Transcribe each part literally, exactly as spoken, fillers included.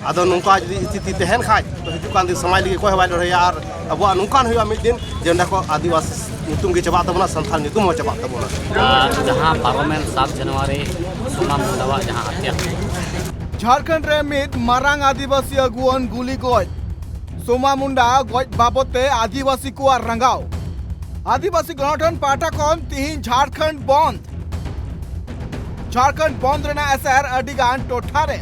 ᱟᱫᱚ ᱱᱚᱝᱠᱟ ᱡᱩᱫᱤ ᱥᱛᱷᱤᱛᱤ ᱛᱟᱦᱮᱱ ᱠᱷᱟᱡ, ᱛᱚ ᱦᱤᱡᱩᱜ ᱠᱟᱱ ᱫᱤᱱ ᱥᱚᱢᱟᱡᱽ ᱞᱟᱹᱜᱤᱫ ᱚᱠᱚᱭ ᱦᱚᱸ ᱵᱟᱭ ᱞᱟᱹᱲᱦᱟᱹᱭᱟ᱾ ᱟᱨ ᱟᱵᱚᱣᱟᱜ ᱱᱚᱝᱠᱟᱱ ᱦᱩᱭᱩᱜᱼᱟ ᱢᱤᱫ ᱫᱤᱱ, ᱡᱮ ᱚᱸᱰᱮ ᱠᱷᱚᱱ ᱟᱹᱫᱤᱵᱟᱹᱥᱤ ᱧᱩᱛᱩᱢ ᱜᱮ ᱪᱟᱵᱟᱜ ᱛᱟᱵᱚᱱᱟ, ᱥᱟᱱᱛᱟᱲ ᱧᱩᱛᱩᱢ ᱦᱚᱸ ᱪᱟᱵᱟᱜ ᱛᱟᱵᱚᱱᱟ᱾ ᱟᱨ ᱡᱟᱦᱟᱸ ᱯᱟᱨᱚᱢᱮᱱ ᱥᱟᱛ ᱡᱟᱱᱩᱣᱟᱨᱤ ᱥᱳᱢᱟ ᱢᱩᱱᱰᱟᱣᱟᱜ ᱡᱟᱦᱟᱸ ᱦᱟᱛᱭᱟ᱾ ᱡᱷᱟᱲᱠᱷᱚᱸᱰ ᱨᱮ ᱢᱤᱫ ᱢᱟᱨᱟᱝ ᱟᱹᱫᱤᱵᱟᱹᱥᱤ ᱟᱹᱜᱩᱣᱟᱹᱱ ᱜᱩᱞᱤ ᱜᱚᱡ᱾ ᱥᱳᱢᱟ ᱢᱩᱱᱰᱟ ᱜᱚᱡ ᱵᱟᱵᱚᱫ ᱛᱮ ᱟᱹᱫᱤᱵᱟᱹᱥᱤ ᱠᱚᱣᱟᱜ ᱨᱟᱸᱜᱟᱣ᱾ ᱟᱹᱫᱤᱵᱟᱹᱥᱤ ᱜᱚᱱᱚᱴᱷᱚᱱ ᱯᱟᱦᱴᱟ ᱠᱷᱚᱱ ᱛᱤᱦᱤᱧ ᱡᱷᱟᱲᱠᱷᱚᱸᱰ ᱵᱚᱱᱫ᱾ ᱡᱷᱟᱲᱠᱷᱚᱸᱰ ᱵᱚᱱᱫ ᱨᱮᱱᱟᱜ ᱮᱥᱮᱨ ᱟᱹᱰᱤ ᱜᱟᱱ ᱴᱚᱴᱷᱟ ᱨᱮ᱾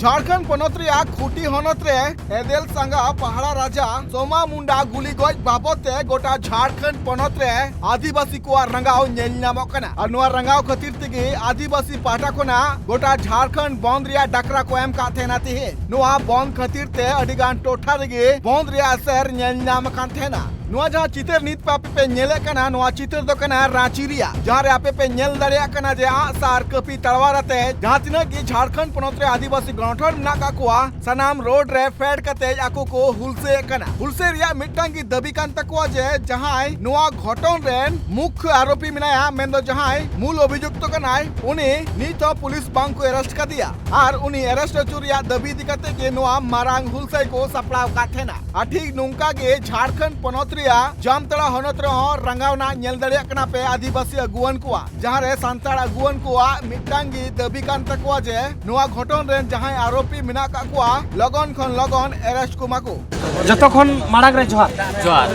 ᱡᱷᱟᱲᱠᱷᱚᱸᱰ ᱯᱚᱱᱚᱛ ᱨᱮᱭᱟᱜ ᱠᱷᱩᱸᱴᱤ ᱦᱚᱱᱚᱛ ᱨᱮ ᱮᱫᱮᱞ ᱥᱟᱸᱜᱟ ᱯᱟᱦᱟᱲᱟ ᱨᱟᱡᱟ ᱥᱳᱢᱟ ᱢᱩᱱᱰᱟ ᱜᱩᱞᱤ ᱜᱚᱡ ᱵᱟᱵᱚᱫ ᱛᱮ ᱜᱚᱴᱟ ᱡᱷᱟᱲᱠᱷᱚᱸᱰ ᱯᱚᱱᱚᱛ ᱨᱮ ᱟᱹᱫᱤᱵᱟᱹᱥᱤ ᱠᱚᱣᱟᱜ ᱨᱟᱸᱜᱟᱣ ᱧᱮᱞ ᱧᱟᱢᱚᱜ ᱠᱟᱱᱟ᱾ ᱟᱨ ᱱᱚᱣᱟ ᱨᱟᱸᱜᱟᱣ ᱠᱷᱟᱹᱛᱤᱨ ᱛᱮᱜᱮ ᱟᱹᱫᱤᱵᱟᱹᱥᱤ ᱯᱟᱦᱴᱟ ᱠᱷᱚᱱᱟᱜ ᱜᱚᱴᱟ ᱡᱷᱟᱲᱠᱷᱚᱸᱰ ᱵᱚᱱᱫ ᱨᱮᱭᱟᱜ ᱰᱟᱠᱨᱟ ᱠᱚ ᱮᱢ ᱠᱟᱫ ᱛᱟᱦᱮᱱᱟ ᱛᱤᱦᱤᱧ᱾ ᱱᱚᱣᱟ ᱵᱚᱱᱫ ᱠᱷᱟᱹᱛᱤᱨ ᱛᱮ ᱟᱹᱰᱤ ᱜᱟᱱ ᱴᱚᱴᱷᱟ ᱨᱮᱜᱮ ᱵᱚᱱᱫ ᱨᱮᱭᱟᱜ ᱮᱥᱮᱨ ᱧᱮᱞ ᱧᱟᱢ ᱟᱠᱟᱱ ᱛᱟᱦᱮᱱᱟ᱾ ᱱᱚᱣᱟ ᱡᱟᱦᱟᱸ ᱪᱤᱛᱟᱹᱨ ᱱᱤᱛ ᱯᱮ ᱟᱯᱮ ᱯᱮ ᱧᱮᱞᱮᱫ ᱠᱟᱱᱟ, ᱱᱚᱣᱟ ᱪᱤᱛᱟᱹᱨ ᱫᱚ ᱠᱟᱱᱟ ᱨᱟᱸᱪᱤ ᱨᱮᱭᱟᱜ, ᱡᱟᱦᱟᱸ ᱨᱮ ᱟᱯᱮ ᱯᱮ ᱧᱮᱞ ᱫᱟᱲᱮᱭᱟᱜ ᱠᱟᱱᱟ ᱡᱮ ᱟᱸᱜ ᱥᱟᱨ ᱠᱟᱹᱯᱤ ᱛᱟᱲᱣᱟᱨ ᱟᱛᱮ ᱡᱟᱦᱟᱸ ᱛᱤᱱᱟᱹᱜ ᱜᱮ ᱡᱷᱟᱲᱠᱷᱚᱸᱰ ᱯᱚᱱᱚᱛ ᱨᱮ ᱟᱹᱫᱤᱵᱟᱹᱥᱤ ᱜᱚᱱᱚᱴᱷᱚᱱ ᱢᱮᱱᱟᱜ ᱠᱟᱜ ᱠᱚᱣᱟ, ᱥᱟᱱᱟᱢ ᱨᱳᱰ ᱨᱮ ᱯᱷᱮᱰ ᱠᱟᱛᱮ ᱟᱠᱚ ᱠᱚ ᱦᱩᱞᱥᱟᱹᱭᱮᱫ ᱠᱟᱱᱟ᱾ ᱦᱩᱞᱥᱟᱹᱭ ᱨᱮᱭᱟᱜ ᱢᱤᱫᱴᱟᱝ ᱜᱮ ᱫᱟᱹᱵᱤ ᱠᱟᱱ ᱛᱟᱠᱚᱣᱟ ᱡᱮ ᱡᱟᱦᱟᱸᱭ ᱱᱚᱣᱟ ᱜᱷᱚᱴᱚᱱ ᱨᱮᱱ ᱢᱩᱠᱷᱭᱚ ᱟᱨᱳᱯᱤ ᱢᱮᱱᱟᱭᱟ, ᱢᱮᱱᱫᱚ ᱡᱟᱦᱟᱸᱭ ᱢᱩᱞ ᱚᱵᱷᱤᱡᱩᱠᱛᱚ ᱠᱟᱱᱟᱭ, ᱩᱱᱤ ᱱᱤᱛ ᱦᱚᱸ ᱯᱩᱞᱤᱥ ᱵᱟᱝ ᱠᱚ ᱮᱨᱮᱥᱴ ᱠᱟᱫᱮᱭᱟ᱾ ᱟᱨ ᱩᱱᱤ ᱮᱨᱮᱥᱴ ᱦᱚᱪᱚ ᱨᱮᱭᱟᱜ ᱫᱟᱹᱵᱤ ᱤᱫᱤ ᱠᱟᱛᱮ ᱜᱮ ᱱᱚᱣᱟ ᱢᱟᱨᱟᱝ ᱦᱩᱞᱥᱟᱹᱭ ᱠᱚ ᱥᱟᱯᱲᱟᱣ ᱟᱠᱟᱫ ᱛᱟᱦᱮᱱᱟ᱾ ᱟᱨ ᱴᱷᱤᱠ ᱱᱚᱝᱠᱟ ᱜᱮ ᱡᱷᱟᱲᱠᱷᱚᱸᱰ ᱯᱚᱱᱚᱛ ᱨᱮᱭᱟᱜ ᱡᱟᱢᱛᱟᱲᱟ ᱦᱚᱱᱚᱛ ᱨᱮᱦᱚᱸ ᱨᱟᱸᱜᱟᱣᱱᱟ ᱧᱮᱞ ᱫᱟᱲᱮᱭᱟᱜ ᱠᱟᱱᱟ ᱯᱮ ᱟᱹᱫᱤᱵᱟᱹᱥᱤ ᱟᱹᱜᱩᱣᱟᱹᱱ ᱠᱚᱣᱟᱜ, ᱡᱟᱦᱟᱸ ᱨᱮ ᱥᱟᱱᱛᱟᱲ ᱟᱹᱜᱩᱣᱟᱹᱱ ᱠᱚᱣᱟᱜ ᱢᱤᱫᱴᱟᱝ ᱜᱮ ᱫᱟᱹᱵᱤ ᱠᱟᱱ ᱛᱟᱠᱚᱣᱟ ᱡᱮ ᱱᱚᱣᱟ ᱜᱷᱚᱴᱚᱱ ᱨᱮᱱ ᱡᱟᱦᱟᱸᱭ ᱟᱨᱳᱯᱤ ᱢᱮᱱᱟᱜ ᱠᱟᱜ ᱠᱚᱣᱟ, ᱞᱚᱜᱚᱱ ᱠᱷᱚᱱ ᱞᱚᱜᱚᱱ ᱮᱨᱮᱥᱴ ᱠᱚᱢᱟ ᱠᱚ᱾ ᱡᱚᱛᱚ ᱠᱷᱚᱱ ᱢᱟᱲᱟᱝ ᱨᱮ ᱡᱚᱦᱟᱨ᱾ ᱡᱚᱦᱟᱨ᱾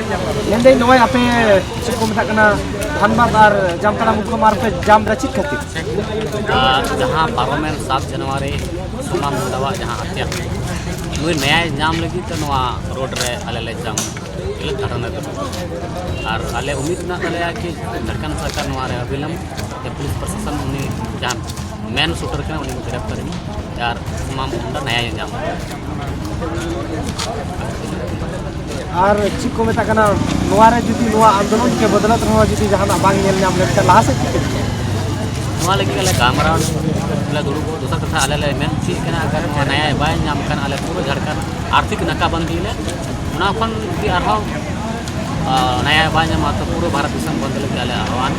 ᱢᱮᱱᱫᱟᱹᱧ, ᱱᱚᱜᱼᱚᱭ ᱟᱯᱮ ᱪᱮᱫ ᱠᱚ ᱢᱮᱛᱟᱜ ᱠᱟᱱᱟ, ᱫᱷᱟᱱᱵᱟᱫᱽ ᱟᱨ ᱡᱟᱢᱛᱟᱲᱟ ᱢᱩᱠᱷᱚ ᱢᱟᱨᱜᱽ ᱯᱮ ᱡᱟᱢ ᱮᱫᱟ, ᱪᱮᱫ ᱠᱷᱟᱹᱛᱤᱨ? ᱟᱨ ᱡᱟᱦᱟᱸ ᱯᱟᱨᱚᱢᱮᱱ ᱥᱟᱛ ᱡᱟᱱᱩᱣᱟᱨᱤ ᱥᱳᱢᱟ ᱢᱩᱱᱰᱟᱣᱟᱜ ᱡᱟᱦᱟᱸ ᱦᱟᱛᱭᱟ, ᱱᱩᱭ ᱱᱮᱭᱟᱭ ᱧᱟᱢ ᱞᱟᱹᱜᱤᱫ ᱛᱮ ᱱᱚᱣᱟ ᱨᱳᱰ ᱨᱮ ᱟᱞᱮ ᱞᱮ ᱡᱟᱢ ᱞᱮ ᱫᱷᱟᱨᱱᱟ ᱫᱚ᱾ ᱟᱨ ᱟᱞᱮ ᱩᱢᱤᱫ ᱢᱮᱱᱟᱜ ᱛᱟᱞᱮᱭᱟ ᱠᱤ ᱡᱷᱟᱲᱠᱷᱚᱸᱰ ᱥᱚᱨᱠᱟᱨ ᱱᱚᱣᱟ ᱨᱮ ᱚᱵᱤᱞᱚᱢᱵ ᱛᱮ ᱯᱩᱞᱤᱥ ᱯᱨᱚᱥᱟᱥᱚᱱ ᱩᱱᱤ ᱡᱟᱦᱟᱸ ᱢᱮᱱ ᱥᱩᱴᱟᱨ ᱠᱟᱱᱟ, ᱩᱱᱤ ᱜᱨᱮᱯᱛᱟᱨ ᱮᱱᱟ ᱟᱨ ᱥᱳᱢᱟ ᱢᱩᱱᱰᱟ ᱱᱮᱭᱟᱭ ᱧᱟᱢ᱾ ᱟᱨ ᱪᱮᱫ ᱠᱚ ᱢᱮᱛᱟᱜ ᱠᱟᱱᱟ, ᱱᱚᱣᱟ ᱨᱮ ᱡᱩᱫᱤ ᱱᱚᱣᱟ ᱟᱱᱫᱳᱞᱚᱱ ᱠᱮ ᱵᱚᱫᱚᱞᱚᱛ ᱨᱮᱦᱚᱸ ᱡᱩᱫᱤ ᱡᱟᱦᱟᱱᱟᱜ ᱵᱟᱝ ᱧᱮᱞ ᱧᱟᱢ ᱞᱮᱱᱠᱷᱟᱱ ᱞᱟᱦᱟ ᱥᱮᱫ ᱪᱤᱠᱟᱹ ᱪᱤᱠᱟᱹ? ᱱᱚᱣᱟ ᱞᱟᱹᱜᱤᱫ ᱟᱞᱮ ᱜᱟᱞᱢᱟᱨᱟᱣ ᱞᱮ ᱫᱩᱲᱩᱵ᱾ ᱫᱚᱥᱟᱨ ᱠᱟᱛᱷᱟ, ᱟᱞᱮ ᱞᱮ ᱢᱮᱱ ᱦᱚᱪᱚᱭᱮᱫ ᱠᱟᱱᱟ, ᱟᱜᱟᱨ ᱱᱚᱣᱟ ᱱᱮᱭᱟᱭ ᱵᱟᱭ ᱧᱟᱢ ᱠᱷᱟᱱ ᱟᱞᱮ ᱯᱩᱨᱟᱹ ᱡᱷᱟᱲᱠᱷᱚᱸᱰ ᱟᱨᱛᱷᱤᱠ ᱱᱟᱠᱟᱵᱟᱱᱫᱤ ᱞᱮ, ᱚᱱᱟ ᱠᱷᱚᱱ ᱡᱩᱫᱤ ᱟᱨᱦᱚᱸ ᱟᱨ ᱱᱮᱭᱟᱭ ᱵᱟᱭ ᱧᱟᱢᱟ, ᱛᱚ ᱯᱩᱨᱟᱹ ᱵᱷᱟᱨᱚᱛ ᱫᱤᱥᱚᱢ ᱵᱚᱱᱫ ᱞᱟᱹᱜᱤᱫ ᱟᱞᱮ ᱟᱦᱣᱟᱱ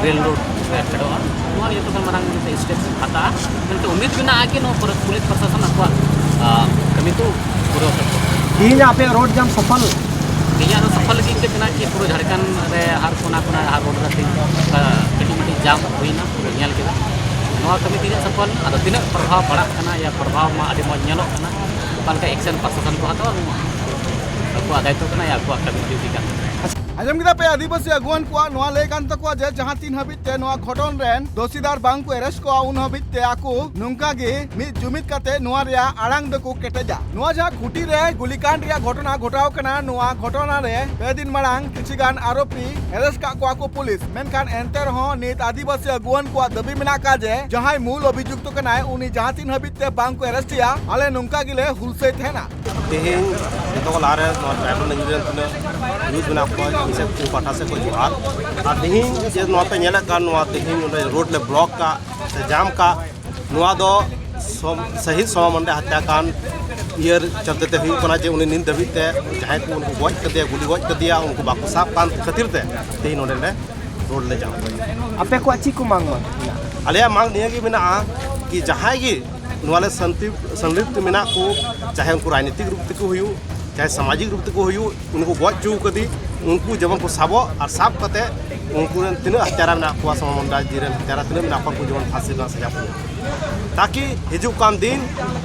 ᱨᱮᱞ ᱨᱳᱰ ᱨᱮ ᱯᱷᱮᱰᱚᱜᱼᱟ᱾ ᱱᱚᱣᱟ ᱜᱮ ᱡᱚᱛᱚ ᱠᱷᱚᱱ ᱢᱟᱨᱟᱝ ᱢᱤᱫᱴᱮᱱ ᱥᱴᱮᱯ ᱦᱟᱛᱟᱜᱼᱟ᱾ ᱢᱮᱱᱛᱮ ᱩᱢᱤᱫ ᱢᱮᱱᱟᱜᱼᱟ ᱠᱤ ᱱᱚᱣᱟ ᱯᱚᱨᱮ ᱯᱩᱞᱤᱥ ᱯᱨᱚᱥᱟᱥᱚᱱ ᱟᱠᱚᱣᱟᱜ, ᱟ, ᱱᱤᱛᱚᱜ ᱯᱩᱨᱟᱹ ᱥᱚᱯᱷᱚᱞ᱾ ᱛᱮᱦᱮᱧᱟᱜ ᱟᱯᱮᱭᱟᱜ ᱨᱳᱰ ᱡᱟᱢ ᱥᱚᱯᱷᱚᱞ? ᱛᱮᱦᱮᱧᱟᱜ ᱫᱚ ᱥᱚᱯᱷᱚᱞ ᱞᱟᱹᱜᱤᱫ ᱜᱮ ᱠᱟᱱᱟ ᱠᱤ ᱯᱩᱨᱟᱹ ᱡᱷᱟᱲᱠᱷᱚᱸᱰ ᱨᱮ ᱦᱟᱨ ᱠᱚᱱᱟ ᱠᱚᱱᱟ ᱦᱟᱨ ᱨᱳᱰ ᱨᱮ ᱛᱮᱦᱮᱧ ᱚᱱᱠᱟ ᱠᱟᱹᱴᱤᱡ ᱢᱟᱹᱴᱤᱡ ᱡᱟᱢ ᱦᱩᱭᱱᱟ, ᱯᱩᱨᱟᱹ ᱧᱮᱞ ᱠᱮᱫᱟ᱾ ᱱᱚᱣᱟ ᱠᱟᱹᱢᱤ ᱛᱤᱱᱟᱹᱜ ᱥᱚᱯᱷᱚᱞ, ᱟᱫᱚ ᱛᱤᱱᱟᱹᱜ ᱯᱨᱚᱵᱷᱟᱵᱽ ᱯᱟᱲᱟᱜ ᱠᱟᱱᱟ, ᱭᱟ ᱯᱨᱚᱵᱷᱟᱵᱽ ᱢᱟ ᱟᱹᱰᱤ ᱢᱚᱡᱽ ᱧᱮᱞᱚᱜ ᱠᱟᱱᱟ᱾ ᱚᱠᱟ ᱞᱮᱠᱟ ᱮᱠᱥᱮᱱ ᱯᱨᱚᱥᱟᱥᱚᱱ ᱠᱚ ᱦᱟᱛᱟᱣᱟ, ᱱᱚᱣᱟ ᱟᱠᱚᱣᱟᱜ ᱫᱟᱭᱤᱛᱛᱚ ᱠᱟᱱᱟ, ᱭᱟ ᱟᱠᱚᱣᱟᱜ ᱠᱟᱹᱢᱤ ᱰᱤᱭᱩᱴᱤ ᱠᱟᱱᱟ᱾ ᱟᱸᱡᱚᱢ ᱠᱮᱫᱟ ᱯᱮ ᱟᱹᱫᱤᱵᱟᱹᱥᱤ ᱟᱹᱜᱩᱣᱟᱹᱱ ᱠᱚᱣᱟᱜ ᱱᱚᱣᱟ ᱞᱟᱹᱭ ᱠᱟᱱ ᱛᱟᱠᱚᱣᱟ ᱡᱮ ᱡᱟᱦᱟᱸ ᱛᱤᱱ ᱦᱟᱹᱵᱤᱡ ᱛᱮ ᱱᱚᱣᱟ ᱜᱷᱚᱴᱚᱱ ᱨᱮᱱ ᱫᱳᱥᱤᱫᱟᱨ ᱵᱟᱝ ᱠᱚ ᱮᱨᱮᱥᱴ ᱠᱚᱣᱟ, ᱩᱱ ᱦᱟᱹᱵᱤᱡ ᱛᱮ ᱟᱠᱚ ᱱᱚᱝᱠᱟ ᱜᱮ ᱢᱤᱫ ᱡᱩᱢᱤᱫ ᱠᱟᱛᱮ ᱱᱚᱣᱟ ᱨᱮᱭᱟᱜ ᱟᱲᱟᱝ ᱫᱚᱠᱚ ᱠᱮᱴᱮᱡᱟ᱾ ᱱᱚᱣᱟ ᱡᱟᱦᱟᱸ ᱠᱷᱩᱴᱤ ᱨᱮ ᱜᱩᱞᱤᱠᱟᱸᱰ ᱨᱮᱭᱟᱜ ᱜᱷᱚᱴᱚᱱᱟ ᱜᱷᱚᱴᱟᱣ ᱠᱟᱱᱟ, ᱱᱚᱣᱟ ᱜᱷᱚᱴᱚᱱᱟ ᱨᱮ ᱯᱮ ᱫᱤᱱ ᱢᱟᱲᱟᱝ ᱠᱤᱪᱷᱩ ᱜᱟᱱ ᱟᱨᱳᱯᱤ ᱮᱨᱮᱥᱴ ᱠᱟᱜ ᱠᱚᱣᱟ ᱠᱚ ᱯᱩᱞᱤᱥ᱾ ᱢᱮᱱᱠᱷᱟᱱ ᱮᱱᱛᱮ ᱨᱮᱦᱚᱸ ᱱᱤᱛ ᱟᱹᱫᱤᱵᱟᱹᱥᱤ ᱟᱹᱜᱩᱣᱟᱹᱱ ᱠᱚᱣᱟᱜ ᱫᱟᱹᱵᱤ ᱢᱮᱱᱟᱜ ᱟᱠᱟᱫ ᱡᱮ ᱡᱟᱦᱟᱸᱭ ᱢᱩᱞ ᱚᱵᱷᱤᱡᱩᱠᱛᱚ ᱠᱟᱱᱟᱭ, ᱩᱱᱤ ᱡᱟᱦᱟᱸ ᱛᱤᱱ ᱦᱟᱹᱵᱤᱡ ᱛᱮ ᱵᱟᱝ ᱠᱚ ᱮᱨᱮᱥᱴ ᱮᱭᱟ, ᱟᱞᱮ ᱱᱚᱝᱠᱟ ᱜᱮᱞᱮ ᱦᱩᱞᱥᱟᱹᱭ ᱛᱟᱦᱮᱱᱟ᱾ ᱛᱮᱦᱮᱧ ᱡᱚᱛᱚ ᱠᱷᱚᱱ ᱞᱟᱦᱟᱨᱮ ᱱᱚᱣᱟ ᱴᱨᱟᱭᱵᱟᱞ ᱤᱭᱩᱱᱤᱭᱚᱱ ᱛᱤᱱᱟᱹᱜ ᱭᱩᱛᱷ ᱢᱮᱱᱟᱜ ᱠᱚᱣᱟ, ᱤᱧ ᱥᱮᱫ ᱠᱚ ᱯᱟᱦᱴᱟ ᱥᱮᱫ ᱠᱷᱚᱱ ᱡᱚᱦᱟᱨ᱾ ᱟᱨ ᱛᱮᱦᱮᱧ ᱡᱮ ᱱᱚᱣᱟ ᱯᱮ ᱧᱮᱞᱮᱫ ᱠᱟᱱ, ᱱᱚᱣᱟ ᱛᱮᱦᱮᱧ ᱚᱸᱰᱮ ᱨᱳᱰ ᱞᱮ ᱵᱞᱚᱠ ᱠᱟᱜ ᱥᱮ ᱡᱟᱢ ᱠᱟᱜ, ᱱᱚᱣᱟ ᱫᱚ ᱥᱚᱢ-, ᱥᱟᱹᱦᱤᱫ ᱥᱚᱢᱟ ᱢᱩᱱᱰᱟ ᱦᱚᱛᱭᱟ ᱠᱟᱱᱰ ᱤᱭᱟᱹ ᱪᱚᱞᱛᱮ ᱛᱮ ᱦᱩᱭᱩᱜ ᱠᱟᱱᱟ ᱡᱮ ᱩᱱᱤ ᱱᱤᱛ ᱫᱷᱟᱹᱵᱤᱡ ᱛᱮ ᱡᱟᱦᱟᱸᱭ ᱠᱚ ᱩᱱᱠᱩ ᱜᱚᱡ ᱠᱟᱫᱮᱭᱟ, ᱜᱩᱞᱤ ᱜᱚᱡ ᱠᱟᱫᱮᱭᱟ, ᱩᱱᱠᱩ ᱵᱟᱠᱚ ᱥᱟᱵ ᱠᱟᱱ ᱠᱷᱟᱹᱛᱤᱨ ᱛᱮ ᱛᱮᱦᱮᱧ ᱱᱚᱰᱮ ᱞᱮ ᱨᱳᱰ ᱞᱮ ᱡᱟᱢ ᱠᱟᱫᱟ᱾ ᱟᱯᱮ ᱠᱚᱣᱟᱜ ᱪᱮᱫ ᱠᱚ ᱢᱟᱝ ᱢᱟᱝ ᱢᱮᱱᱟᱜᱼᱟ? ᱟᱞᱮᱭᱟᱜ ᱢᱟᱝ ᱱᱤᱭᱟᱹ ᱜᱮ ᱢᱮᱱᱟᱜᱼᱟ ᱠᱤ ᱡᱟᱦᱟᱸᱭ ᱜᱮ ᱱᱚᱣᱟ ᱞᱮ ᱥᱟᱱᱛᱤ-, ᱥᱚᱝᱞᱤᱯᱛ ᱢᱮᱱᱟᱜ ᱠᱚ, ᱪᱟᱦᱮ ᱩᱱᱠᱩ ᱨᱟᱡᱽᱱᱤᱛᱤᱠ ᱨᱩᱯ ᱛᱮᱠᱚ ᱦᱩᱭᱩᱜ, ᱪᱟᱦᱮ ᱥᱟᱢᱟᱡᱤᱠ ᱨᱩᱯ ᱛᱮᱠᱚ ᱦᱩᱭᱩᱜ, ᱩᱱᱤ ᱠᱚ ᱜᱚᱡ ᱦᱚᱪᱚ ᱠᱟᱫᱮ, ᱩᱱᱠᱩ ᱡᱮᱢᱚᱱ ᱠᱚ ᱥᱟᱵᱚᱜ ᱟᱨ ᱥᱟᱵ ᱠᱟᱛᱮ ᱩᱱᱠᱩ ᱨᱮᱱ ᱛᱤᱱᱟᱹᱜ ᱦᱟᱛᱭᱟᱨᱟ ᱢᱮᱱᱟᱜ ᱠᱚᱣᱟ, ᱥᱚᱢᱟ ᱢᱩᱱᱰᱟ ᱡᱤ ᱨᱮᱱ ᱦᱟᱛᱭᱟᱨᱟ ᱛᱤᱱᱟᱹᱜ ᱢᱮᱱᱟᱜ ᱠᱚᱣᱟ, ᱩᱱᱠᱩ ᱡᱮᱢᱚᱱ ᱯᱷᱟᱸᱥᱤ ᱨᱮᱱᱟᱜ ᱥᱟᱡᱟ ᱠᱚ ᱧᱟᱢ᱾ ᱛᱟᱠᱤ ᱦᱤᱡᱩᱜ ᱠᱟᱱ ᱫᱤᱱ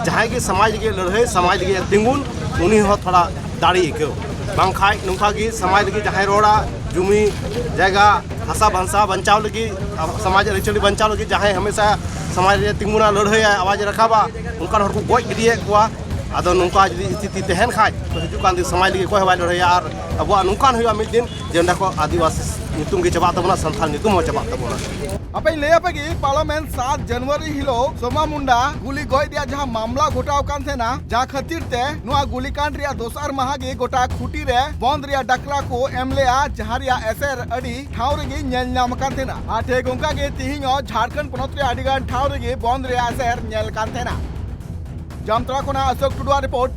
ᱡᱟᱦᱟᱸᱭ ᱜᱮ ᱥᱚᱢᱟᱡᱽ ᱞᱟᱹᱜᱤᱫ ᱞᱟᱹᱲᱦᱟᱹᱭ, ᱥᱚᱢᱟᱡᱽ ᱞᱟᱹᱜᱤᱫ ᱮ ᱛᱤᱸᱜᱩᱱ, ᱩᱱᱤ ᱦᱚᱸ ᱛᱷᱚᱲᱟ ᱫᱟᱲᱮ ᱟᱹᱭᱠᱟᱹᱣ᱾ ᱵᱟᱝᱠᱷᱟᱡ ᱱᱚᱝᱠᱟ ᱜᱮ ᱥᱚᱢᱟᱡᱽ ᱞᱟᱹᱜᱤᱫ ᱡᱟᱦᱟᱸᱭ ᱨᱚᱲᱟ, ᱡᱩᱢᱤ ᱡᱟᱭᱜᱟ ᱦᱟᱥᱟ ᱵᱷᱟᱥᱟ ᱵᱟᱧᱪᱟᱣ ᱞᱟᱹᱜᱤᱫ, ᱥᱚᱢᱟᱡᱽ ᱟᱹᱨᱤᱪᱟᱹᱞᱤ ᱵᱟᱧᱪᱟᱣ ᱞᱟᱹᱜᱤᱫ ᱡᱟᱦᱟᱸᱭ ᱦᱟᱢᱮᱥᱟ ᱥᱚᱢᱟᱡᱽ ᱨᱮ ᱛᱤᱸᱜᱩᱱᱟ, ᱞᱟᱹᱲᱦᱟᱹᱭᱟ, ᱟᱣᱟᱡᱽ ᱮ ᱨᱟᱠᱟᱵᱟ, ᱚᱱᱠᱟᱱ ᱦᱚᱲ ᱠᱚ ᱜᱚᱡ ᱜᱤᱰᱤᱭᱮᱫ ᱠᱚᱣᱟ᱾ ᱟᱫᱚ ᱱᱚᱝᱠᱟ ᱡᱩᱫᱤ ᱥᱛᱷᱤᱛᱤ ᱛᱟᱦᱮᱱ ᱠᱷᱟᱡ, ᱛᱚ ᱦᱤᱡᱩᱜ ᱠᱟᱱ ᱫᱤᱱ ᱥᱚᱢᱟᱡᱽ ᱞᱟᱹᱜᱤᱫ ᱚᱠᱚᱭ ᱦᱚᱸ ᱵᱟᱭ ᱞᱟᱹᱲᱦᱟᱹᱭᱟ᱾ ᱟᱨ ᱟᱵᱚᱣᱟᱜ ᱱᱚᱝᱠᱟᱱ ᱦᱩᱭᱩᱜᱼᱟ ᱢᱤᱫ ᱫᱤᱱ, ᱡᱮ ᱚᱸᱰᱮ ᱠᱷᱚᱱ ᱟᱹᱫᱤᱵᱟᱹᱥᱤ ᱧᱩᱛᱩᱢ ᱜᱮ ᱪᱟᱵᱟᱜ ᱛᱟᱵᱚᱱᱟ, ᱥᱟᱱᱛᱟᱲ ᱧᱩᱛᱩᱢ ᱦᱚᱸ ᱪᱟᱵᱟᱜ ᱛᱟᱵᱚᱱᱟ᱾ ᱟᱯᱮᱧ ᱞᱟᱹᱭ ᱟᱯᱮ ᱜᱮ, ᱯᱟᱨᱞᱟᱢᱮᱱᱴ ᱥᱟᱛ ᱡᱟᱱᱩᱣᱟᱨᱤ ᱦᱤᱞᱳᱜ ᱥᱳᱢᱟ ᱢᱩᱱᱰᱟ ᱜᱩᱞᱤ ᱜᱚᱡ ᱨᱮᱭᱟᱜ ᱡᱟᱦᱟᱸ ᱢᱟᱢᱞᱟ ᱜᱷᱚᱴᱟᱣ ᱠᱟᱱ ᱛᱟᱦᱮᱱᱟ, ᱡᱟᱦᱟᱸ ᱠᱷᱟᱹᱛᱤᱨ ᱛᱮ ᱱᱚᱣᱟ ᱜᱩᱞᱤᱠᱟᱸᱰ ᱨᱮᱭᱟᱜ ᱫᱚᱥᱟᱨ ᱢᱟᱦᱟ ᱜᱮ ᱜᱚᱴᱟ ᱠᱷᱩᱴᱤ ᱨᱮ ᱵᱚᱱᱫ ᱨᱮᱭᱟᱜ ᱰᱟᱠᱨᱟ ᱠᱚ ᱮᱢ ᱞᱮᱜᱼᱟ, ᱡᱟᱦᱟᱸ ᱨᱮᱭᱟᱜ ᱮᱥᱮᱨ ᱟᱹᱰᱤ ᱴᱷᱟᱶ ᱨᱮᱜᱮ ᱧᱮᱞ ᱧᱟᱢ ᱟᱠᱟᱱ ᱛᱟᱦᱮᱱᱟ᱾ ᱟᱨ ᱴᱷᱤᱠ ᱚᱱᱠᱟ ᱜᱮ ᱛᱮᱦᱮᱧ ᱦᱚᱸ ᱡᱷᱟᱲᱠᱷᱚᱸᱰ ᱯᱚᱱᱚᱛ ᱨᱮᱭᱟᱜ ᱟᱹᱰᱤ ᱜᱟᱱ ᱴᱷᱟᱶ ᱨᱮᱜᱮ ᱵᱚᱱᱫ ᱨᱮᱭᱟᱜ ᱮᱥᱮᱨ ᱧᱮᱞ ᱠᱟᱱ ᱛᱟᱦᱮᱱᱟ᱾ ᱡᱟᱢᱛᱟᱲᱟ ᱠᱷᱚᱱᱟᱜ ᱚᱥᱳᱠ ᱴᱩᱰᱩᱣᱟᱜ ᱨᱤᱯᱳᱨᱴ, ᱴᱨᱟᱭᱤᱵ